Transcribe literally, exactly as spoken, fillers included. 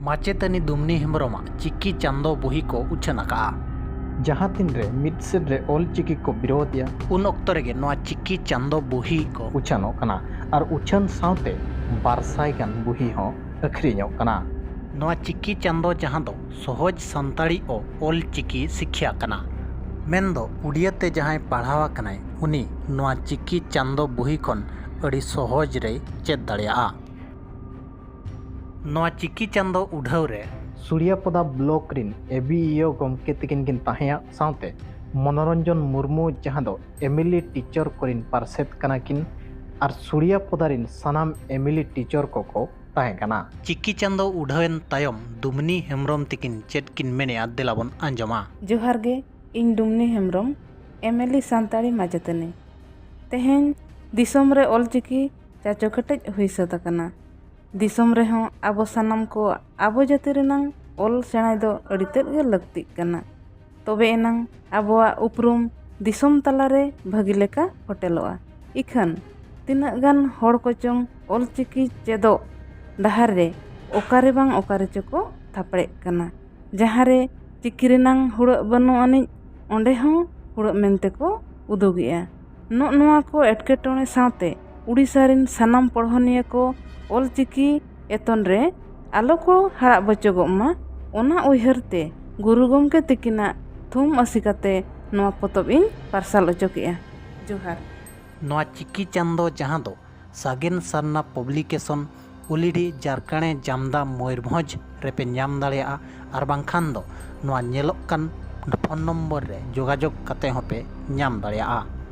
ᱢᱟᱪᱮᱛᱟᱹᱱᱤ ᱫᱩᱢᱱᱤ ᱦᱮᱢᱵᱨᱚᱢᱟᱜ ᱪᱤᱠᱤ ᱪᱟᱸᱫᱚ ᱵᱩᱦᱤ ᱠᱚ ᱩᱪᱷᱟᱹᱱ ᱟᱠᱟᱫᱼᱟ᱾ ᱡᱟᱦᱟᱸ ᱛᱤᱱ ᱨᱮ ᱢᱤᱫ ᱥᱮᱫ ᱨᱮ ᱚᱞ ᱪᱤᱠᱤ ᱠᱚ ᱵᱤᱨᱳᱫᱷ ᱮᱫᱼᱟ, ᱩᱱ ᱚᱠᱛᱚ ᱨᱮᱜᱮ ᱱᱚᱣᱟ ᱪᱤᱠᱤ ᱪᱟᱸᱫᱚ ᱵᱩᱦᱤ ᱠᱚ ᱩᱪᱷᱟᱹᱱᱚᱜ ᱠᱟᱱᱟ ᱟᱨ ᱩᱪᱷᱟᱹᱱ ᱥᱟᱶᱛᱮ ᱵᱟᱨ ᱥᱟᱭ ᱜᱟᱱ ᱵᱩᱦᱤ ᱦᱚᱸ ᱟᱹᱠᱷᱨᱤᱧᱚᱜ ᱠᱟᱱᱟ᱾ ᱱᱚᱣᱟ ᱪᱤᱠᱤ ᱪᱟᱸᱫᱚ, ᱡᱟᱦᱟᱸ ᱫᱚ ᱥᱚᱦᱚᱡ ᱥᱟᱱᱛᱟᱲᱤ ᱚ-, ᱚᱞ ᱪᱤᱠᱤ ᱥᱤᱠᱷᱭᱟ ᱠᱟᱱᱟ, ᱢᱮᱱᱫᱚ ᱩᱰᱤᱭᱟᱹ ᱛᱮ ᱡᱟᱦᱟᱸᱭ ᱯᱟᱲᱦᱟᱣ ᱟᱠᱟᱱᱟᱭ, ᱩᱱᱤ ᱱᱚᱣᱟ ᱪᱤᱠᱤ ᱪᱟᱸᱫᱚ ᱵᱩᱦᱤ ᱠᱷᱚᱱ ᱟᱹᱰᱤ ᱥᱚᱦᱚᱡ ᱨᱮᱭ ᱪᱮᱫ ᱫᱟᱲᱮᱭᱟᱜᱼᱟ᱾ ᱱᱚᱣᱟ ᱪᱤᱠᱤ ᱪᱟᱸᱫᱚ ᱩᱰᱷᱟᱹᱣ ᱨᱮ ᱥᱩᱲᱤᱭᱟᱯᱚᱫᱟ ᱵᱞᱚᱠ ᱨᱤᱱ ᱮ ᱵᱤ ᱤ ᱳ ᱜᱚᱢᱠᱮ ᱛᱤᱠᱤᱱ ᱠᱤᱱ ᱛᱟᱦᱮᱸᱭᱟ, ᱥᱟᱶᱛᱮ ᱢᱚᱱᱳᱨᱚᱧᱡᱚᱱ ᱢᱩᱨᱢᱩ, ᱡᱟᱦᱟᱸ ᱫᱚ ᱮᱢᱤᱞᱤ ᱴᱤᱪᱚᱨ ᱠᱚᱨᱤᱱ ᱯᱟᱨᱥᱮᱛ ᱠᱟᱱᱟ ᱠᱤᱱ, ᱟᱨ ᱥᱩᱲᱤᱭᱟᱯᱚᱫᱟ ᱨᱤᱱ ᱥᱟᱱᱟᱢ ᱮᱢᱤᱞᱤ ᱴᱤᱪᱚᱨ ᱠᱚᱠᱚ ᱛᱟᱦᱮᱸ ᱠᱟᱱᱟ᱾ ᱪᱤᱠᱤ ᱪᱟᱸᱫᱚ ᱩᱰᱷᱟᱹᱣᱮᱱ ᱛᱟᱭᱚᱢ ᱫᱩᱢᱱᱤ ᱦᱮᱢᱵᱨᱚᱢ ᱛᱤᱠᱤᱱ ᱪᱮᱫ ᱠᱤᱱ ᱢᱮᱱᱮᱜᱼᱟ, ᱫᱮᱞᱟ ᱵᱚᱱ ᱟᱸᱡᱚᱢᱟ᱾ ᱡᱚᱦᱟᱨ ᱜᱮ, ᱤᱧ ᱰᱩᱢᱱᱤ Hembrom, M L E Santali ᱢᱟᱪᱮᱛᱟᱹᱱᱤ᱾ ᱛᱮᱦᱮᱧ ᱫᱤᱥᱚᱢ ᱨᱮ ᱚᱞᱪᱤᱠᱤ ᱪᱟᱪᱚ ᱠᱮᱴᱮᱡ ᱦᱩᱭ ᱥᱟᱹᱛ ᱟᱠᱟᱱᱟ᱾ ᱫᱤᱥᱚᱢ ᱨᱮᱦᱚᱸ ᱟᱵᱚ ᱥᱟᱱᱟᱢ ᱠᱚ ᱟᱵᱚ ᱡᱟᱹᱛᱤ ᱨᱮᱱᱟᱝ ᱚᱞ ᱥᱮᱬᱟᱭ ᱫᱚ ᱟᱹᱰᱤ ᱛᱮᱫ ᱜᱮ ᱞᱟᱹᱠᱛᱤᱜ ᱠᱟᱱᱟ᱾ ᱛᱚᱵᱮ ᱮᱱᱟᱝ ᱟᱵᱚᱣᱟᱜ ᱩᱯᱨᱩᱢ ᱫᱤᱥᱚᱢ ᱛᱟᱞᱟᱨᱮ ᱵᱷᱟᱹᱜᱤ ᱞᱮᱠᱟ ᱯᱷᱚᱴᱮᱞᱚᱜᱼᱟ᱾ ᱤᱠᱷᱟᱹᱱ ᱛᱤᱱᱟᱹᱜ ᱜᱟᱱ ᱦᱚᱲ ᱠᱚᱪᱚᱝ ᱚᱞᱪᱤᱠᱤ ᱪᱮᱫᱚᱜ ᱰᱟᱦᱟᱨ ᱨᱮ ᱚᱠᱟᱨᱮ ᱵᱟᱝ ᱚᱠᱟ ᱨᱮᱪᱚ ᱠᱚ ᱛᱷᱟᱯᱲᱮᱜ ᱠᱟᱱᱟ᱾ ᱡᱟᱦᱟᱸ ᱨᱮ ᱪᱤᱠᱤ ᱨᱮᱱᱟᱝ ᱦᱩᱲᱟᱹᱜ ᱵᱟᱹᱱᱩᱜ ᱟᱹᱱᱤᱡ, ᱚᱸᱰᱮ ᱦᱚᱸ ᱦᱩᱲᱟᱹᱜ ᱢᱮᱱᱛᱮ ᱠᱚ ᱩᱫᱩᱜᱮᱜᱼᱟ᱾ ᱱᱚᱜᱼᱚ ᱱᱚᱣᱟ ᱠᱚ ᱮᱴᱠᱮᱴᱚᱬᱮ ᱥᱟᱶᱛᱮ ᱩᱲᱤᱥᱥᱟ ᱨᱤᱱ ᱥᱟᱱᱟᱢ ᱯᱚᱲᱦᱚᱱᱤᱭᱟᱹ ᱠᱚ ᱚᱞᱪᱤᱠᱤ ᱮᱛᱚᱱ ᱨᱮ ᱟᱞᱚ ᱠᱚ ᱦᱟᱲᱟᱜ ᱵᱚᱪᱚᱜᱚᱜ ᱢᱟ, ᱚᱱᱟ ᱩᱭᱦᱟᱹᱨ ᱛᱮ ᱜᱩᱨᱩ ᱜᱚᱢᱠᱮ ᱛᱤᱠᱤᱱᱟᱜ ᱛᱷᱩᱢ ᱟᱹᱥᱤ ᱠᱟᱛᱮ ᱱᱚᱣᱟ ᱯᱚᱛᱚᱵ ᱤᱧ ᱯᱟᱨᱥᱟᱞ ᱚᱪᱚ ᱠᱮᱜᱼᱟ᱾ ᱡᱚᱦᱟᱨ᱾ ᱱᱚᱣᱟ ᱪᱤᱠᱤ ᱪᱟᱸᱫᱚ, ᱡᱟᱦᱟᱸ ᱫᱚ ᱥᱟᱜᱮᱱ ᱥᱟᱨᱱᱟ ᱯᱟᱵᱽᱞᱤᱠᱮᱥᱚᱱ, ᱩᱞᱤᱰᱤ, ᱡᱟᱨᱠᱟᱬᱮ, ᱡᱟᱢᱫᱟ, ᱢᱚᱭᱩᱨᱵᱷᱚᱸᱡᱽ ᱨᱮᱯᱮ ᱧᱟᱢ ᱫᱟᱲᱮᱭᱟᱜᱼᱟ, ᱟᱨ ᱵᱟᱝᱠᱷᱟᱱ ᱫᱚ ᱱᱚᱣᱟ ᱧᱮᱞᱚᱜ ᱠᱟᱱ ᱯᱷᱳᱱ ᱱᱚᱢᱵᱚᱨ ᱨᱮ ᱡᱳᱜᱟᱡᱳᱜᱽ ᱠᱟᱛᱮ ᱦᱚᱸᱯᱮ ᱧᱟᱢ ᱫᱟᱲᱮᱭᱟᱜᱼᱟ᱾